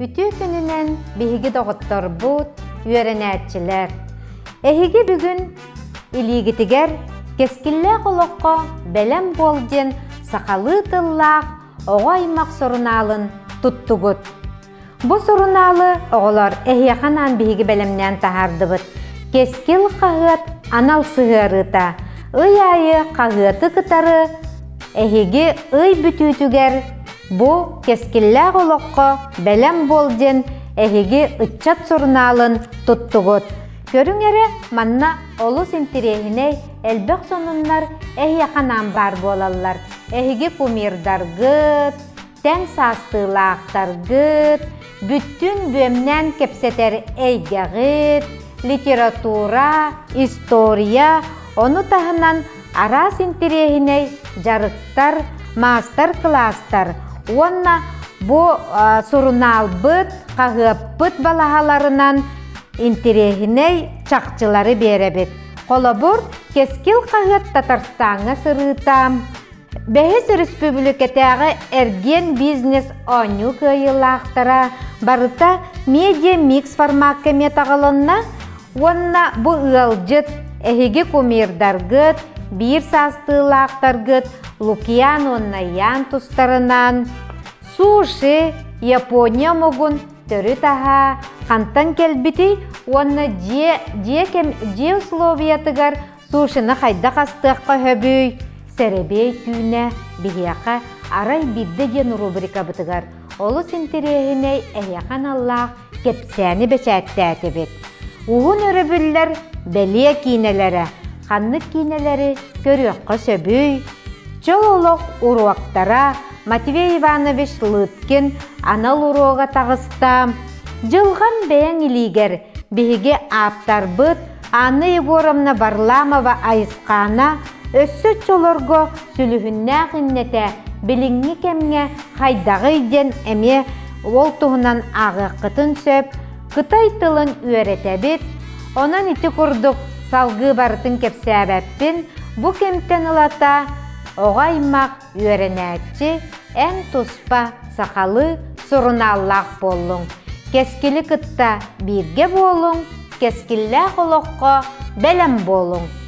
Үтүө күнүнэн биһиги доҕотторбут, үөрэнээччилэр! Эһиги бүгүн илиигитигэр Кэскиллээх олоххо бэлэм буол диэн сахалыы тыллаах оҕо аймах сурунаалын туттугут. Бу сурунаалы оҕолор эһиэхэ анаан биһиги бэлэмнээн таһаардыбыт. Кэскил хаһыат анал сыһыарыыта. Ый аайы хаһыаты кытары эһиги ый бүтүүтүгэр бу кэскиллээх олоххо бэлэм буол диэн эһиги ыччат сурунаалын туттугут. Көрүҥ эрэ, манна олус интириэһинэй элбэх сонуннар эһиэхэ анаан баар буолаллар. Эһиги кумирдаргыт, тэҥ саастыылаахтаргыт, бүттүүн бүөмнээн кэпсэтэр эйгэҕит, литература, история, ону таһынан араас интириэһинэй дьарыктар, маастар-кылаастар уонна бу сурунаалбыт, хаһыаппыт балаһаларынан интириэһинэй чахчылары биэрэбит. Холобур, Кэскил хаһыат Татарстаҥҥа сырыыта, Бэһис өрөспүүбүлүкэтээҕи эргиэн-бизнес оонньуу кыайыылаахтара барыта медиа-микс формакка эмиэ таҕылынна уонна бу ыалдьыт эһиги кумирдаргыт, биир саастыылаахтаргыт Лукьян уонна Ян тустарынан суши, Япония омугун төрүт аһа хантан кэлбитий уонна дьиэ, дьиэ, кэм, дьиэ условиятыгар Сушины хайдах астыахха сөбүй? Сэрэбиэй түүнэ биһиэхэ арай биирдэ диэн рубрикабытыгар олус интэриэһинэй эһиэхэ аналлаах кэпсээни бэчээттээтибит. Уһун өрөбүллэр бэлиэ киинэлэрэ ханнык киинэлэри көрүөххэ сөбүй? Чөл олох уруоктара Матвей Иванович Лыткин анал уруога таҕыста. Дьылҕан бэйэҥ илиигэр биһиги ааптарбыт Анна Егоровна Варламова Айысхаана өссө оччолорго сүлүһүннээх иннэтэ билиҥҥи кэмҥэ хайдаҕый диэн эмиэ ол туһунан ааҕыаххытын сөп, кытай тылын үөрэтэбит, онон ити курдук салгыы барытын кэпсээбэппин, бу кэмтэн ылата оҕо аймах үөрэнээччи эн туспа сахалыы сурунааллаах буоллуҥ, кэскили кытта бииргэ буолуҥ, кэскиллээх олоххо бэлэм буолуҥ!